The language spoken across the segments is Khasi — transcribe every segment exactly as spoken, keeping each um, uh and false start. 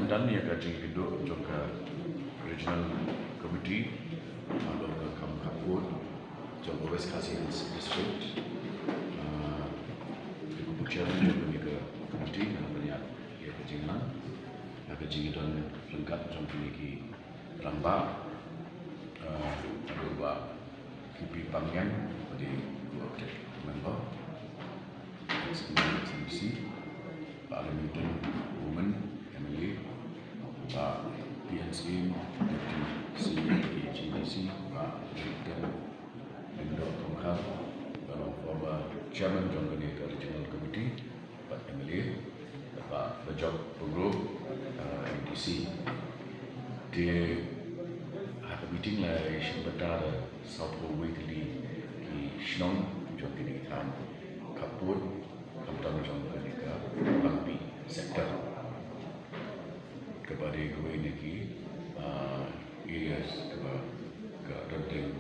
Don ïa ka jingïakynduh jong ka Regional Committee halor ka kam khappud jong ka West Khasi Hills District. Ah, ka Chairman jong kane ka committee nga pynïaid ïa ka jingïalang, ïa ka jingïadon ryngkat jong kine ki rangbah, ah, haduh ba ki P. Pangngiang, ba dei cooperative member, ex-M P, Bah Remington Women, M L A, Bah P. N. Syiem, Deputy C E M K G D C, Bah Remington Lyngdoh Kongkhar, ba long former chairman jong kane ka regional committee, bad M L A, bad Bah Bajok Pyngrope, uh, M D C. Te ha ka meeting la ïashim bynta da sawphew wei tylli ki shnong jong kine ki thaiñ khappud, khamtam jong kane ka Langpih sector. Kaba dei kawei na ki, uh, areas kaba ka don teng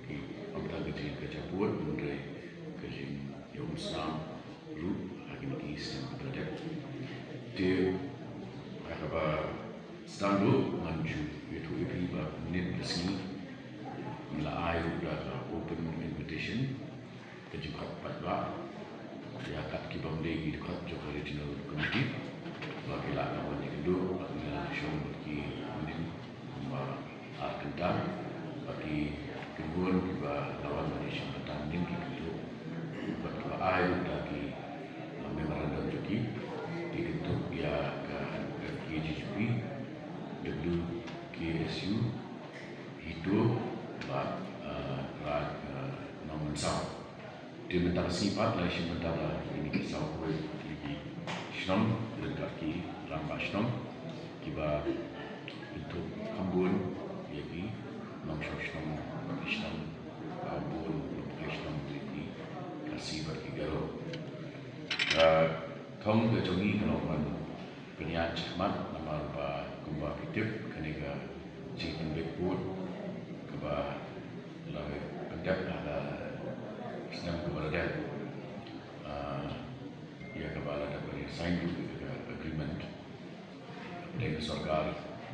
ki, ym tang ka jingkyrkhu bad hynrei ka jingïaumsnam ruh ha kine ki snem ba la dep. Te ha kaba sdang ruh ngan ju ïathuh ïa phi ba mynnin ka sngi ngi la ai ruh da ka open invitation, ka jingkhot paidbah ïa kat ki bym dei ki dkhot jong ka Regional Committee ba ki lah ban wan ïakynduh, ba ngi la shong bad ki mynnin kumba ar kynta, bad ki kynhun kiba la wan ban ïashim bynta mynnin ki kynduh, bad kiba ai ruh da ki, uh, memorandum jong ki, ki kynthup ïa ka F K J G P, W K S U, HITO, bad, uh, Raid, uh, Nongmynsaw. Te mynta ka sngi pat la ïashim bynta da kine ki sawphew tylli ki shnong, ryngkat ki rangbah shnong, kiba kynthup kham bun ïa ki nongshong shnong, ki shnong, ah, bun, ki shnong, ki Khasi bad ki Garo. Ka thong ka jong ngi ka long ban pynïaid shakhmat namar ba kumba phi tip kane ka jingpynbeit vote kaba la pyndep ha ka snem kaba la dep, ah, ïa kaba la dep ban sign ruh ïa ka agreement hapdeng ka sorkar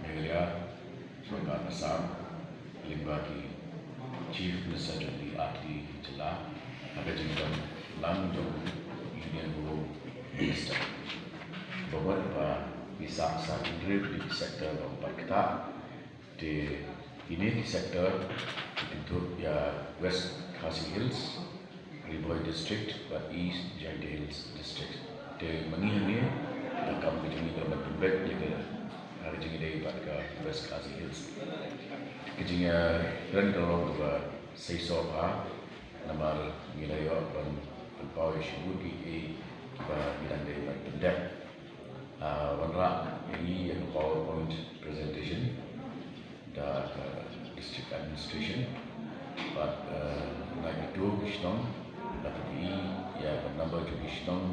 Meghalaya, sorkar Assam, lyngba ki Chief Minister jong ki artylli ki jylla ha ka jingdon lang jong u Union Home Minister. Ba mut ba ki sah sa hynriew tylli ki sector ba ym pat ktah. Te kine ki sector ki kynthup ïa West Khasi Hills, Ri Bhoi District bad East Jaintia Hills District. Te ma ngi hangne, ka kam ka jong ngi ka long ban pynbeit ïa ka, ha ka jingïadei bad ka West Khasi Hills. Ka jingïakren ka long kaba seisoh bha namar ngi la ïoh ban pynpaw ïa shibun kiei kiba ngi dang dei ban pyndep. Ah, wanrah ïa ngi ïa ka PowerPoint presentation da ka District Administration. Bad, eh, na kito ki shnong, la pyni ïa ka number jong ki shnong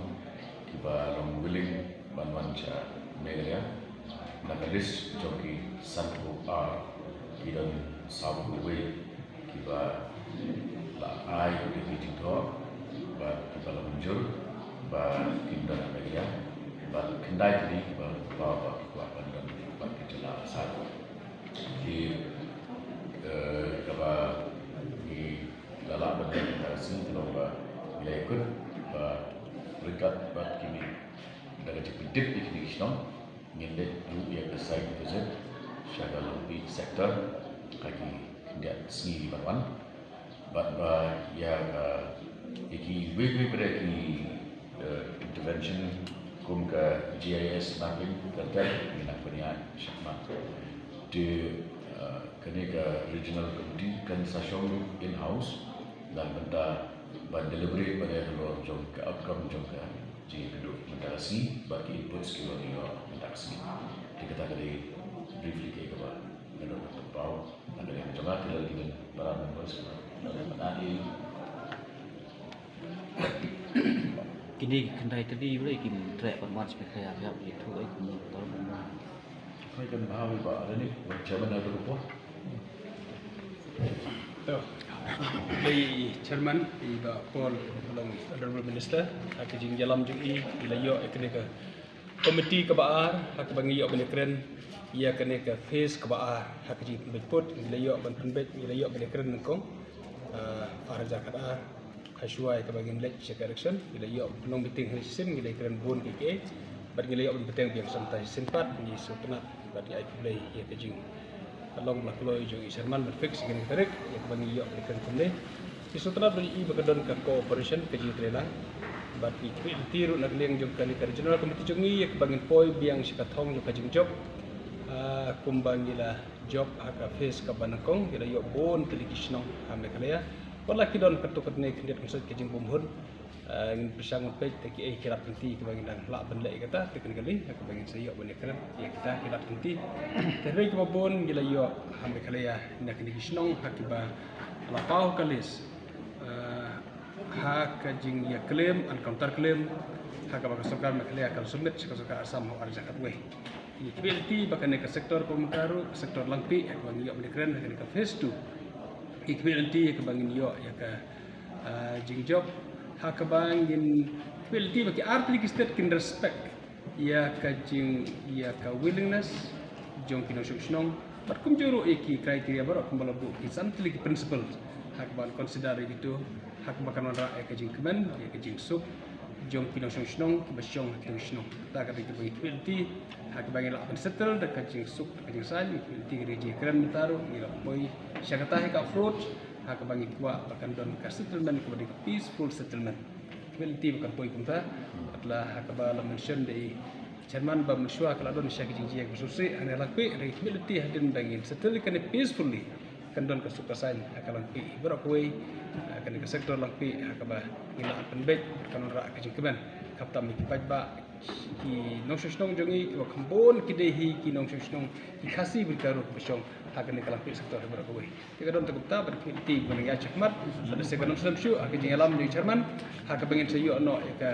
kiba long willing ban wan sha Meghalaya. Na ka list jong ki sanphew ar, ki don sawphew wei kiba la ai ïa ki jingthoh, bad kiba la mynjur ba kin don ha Meghalaya, bad khyndai tylli kiba la pynpaw ba ki kwah ban don bad ka jylla Assam. Te, eh, kaba ngi la lah ban leh mynta ka sngi ka long ba ngi la ïakut ba ryngkat bad kine, da ka jingpyntip ïa kine ki shnong, ngin leit ruh ïa ka site visit sha ka Langpih sector ha ki khyndiat sngi ban wan. Bad ba ïa ka, ïa kiwei kiwei pat de ki, eh, intervention kum ka G I S mapping, ka tep, ngin nang pynïaid shakhmat. Te, eh, kane ka regional committee kan sa shong in-house na ka bynta ban deliberate bad ïa halor jong ka outcome jong ka jingïakynduh mynta ka sngi bad ki inputs kiba ngi ïoh mynta ka sngi. Te kata ka dei briefly kaei kaba ngan don ban pynpaw na ka liang jong nga. Te lada ki don para members kiba don ban add ïa, kine ki khyndai tylli ruh kim treh ban wan sha Meghalaya, phi hap ïathuh ïa ki motor ban wan. Hooid, kan bha ïa i Bah Rani, Bah Chairman, na ka por. To, i Chairman, i Bah Paul, long Honorable Minister, ha ka jingïalam jong i, i la ïoh ïa kane ka Committee kaba ar, ha kaba ngi ïoh ban ïakren ïa kane ka phase kaba ar ha ka jingpynbeit pud. Ngi la ïoh ban pynbeit, ngi la ïoh ban ïakren nyngkong, ah, ar hajar khat ar, ha shuwa ïa kaba ngin leit sha ka election. Ngi la ïoh ban long meeting ha shisien, ngi la ïakren bun kiei kiei, bad ngi la ïoh ban bteng biang samtai shisien pat. Ngi sngewtynnat bad ngi ai khublei ïa ka jing ka long ba la kloi jong i chairman ban fix ïa kane ka tarik, ïa kaba ngi ïoh ban ïakren kumne. Ngi sngewtynnat ba ngi i ba ka don ka cooperation, ka jingïatreilang. Bad ngi khmih lynti ruh na ka liang jong kane ka regional committee jong ngi, ïa kaba ngin poi biang sha ka thong jong ka jingjop. Ah, kumba ngi la jop ha ka phase kaba nyngkong, ngi la ïoh bun tylli ki shnong ha Meghalaya. Wat la ki don katto katne khyndiat kynsoit ka jingbymhun. Ah, ngin pyrshang ban peit te kiei ki lad lynti kiba ngin dang lah ban leh ïa kata, te kane ka liang ha kaba ngin sa ïoh ban ïakren ïa kita ki lad lynti. Te hynrei kaba bun ngi la ïoh ha Meghalaya na kine ki shnong ha kiba la paw ka list, ah, ha ka jingïa claim and counter claim ha kaba ka sorkar Meghalaya ka la submit sha ka sorkar Assam ha u ar hajar khatwei. Ngi khmih lynti ba kane ka sector kaba mynta ruh, ka sector Langpih, ha kaba ngi ïoh ban ïakren ha kane ka phase two. Ngi khmih lynti ha kaba ngin ïoh ïa ka, ah, jingjop, ha kaba ngin khmih lynti ba ki ar tylli ki state kin respect ïa ka jing, ïa ka willingness jong ki nongshong shnong, bad kumjuh ruh ïa ki criteria baroh kumba la buh ki san tylli ki principle ha kaba consider ïa kito, ha kaba kan wanrah ïa ka jingkmen, ïa ka jingsuk jong ki nongshong shnong kiba shong ha ki nongshong shnong. Kata ka dei kaba ngi khmih lynti, ha kaba ngi lah ban settle da ka jingsuk, da ka jingsain. Ngi khmih lynti ka dei ka jingkren mynta ruh, ngi la poi sha kata hi ka approach, ha kaba ngi kwah ba kan don ka settlement kaba dei ka peaceful settlement. Khmih lynti ba kan poi kumta. Bad la ha kaba la mention da i chairman ba mynshuwa ka la don shisha ki jingjia kiba sngewsih hangne ha Langpih, hynrei khmih lynti hadien ba ngin settle ïa kane peacefully, kan don ka suk ka saiñ ha ka Langpih baroh kawei, ha kane ka sector Langpih, ha kaba ngi lah pynbeit, kan wanrah ka jingkmen. Khamtam ïa ki paidbah, ki nongshong shnong jong ngi kiba kham bun ki dei hi ki nongshong shnong ki Khasi bad ki Garo kiba shong ha kane ka Langpih sector baroh kawei. Te ka don tang kumta, bad khmih lynti ba ngin ïaid shakhmat. Bad lehse kan ym slem shuh ha ka jingïalam jong i chairman, ha kaba ngin sa ïoh noh ïa ka,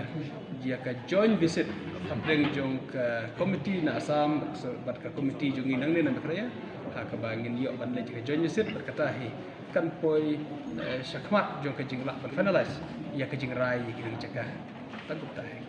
ïa ka joint visit hapdeng jong ka committee na Assam bad ka committee jong ngi nangne na Meghalaya, ha kaba ngin ïoh ban leit ïa ka joint visit. Bad kata hi kan poi, eh, shakhmat jong ka jinglah ban finalize ïa ka jingrai ïa ki nong jaka. Tang kumta hi.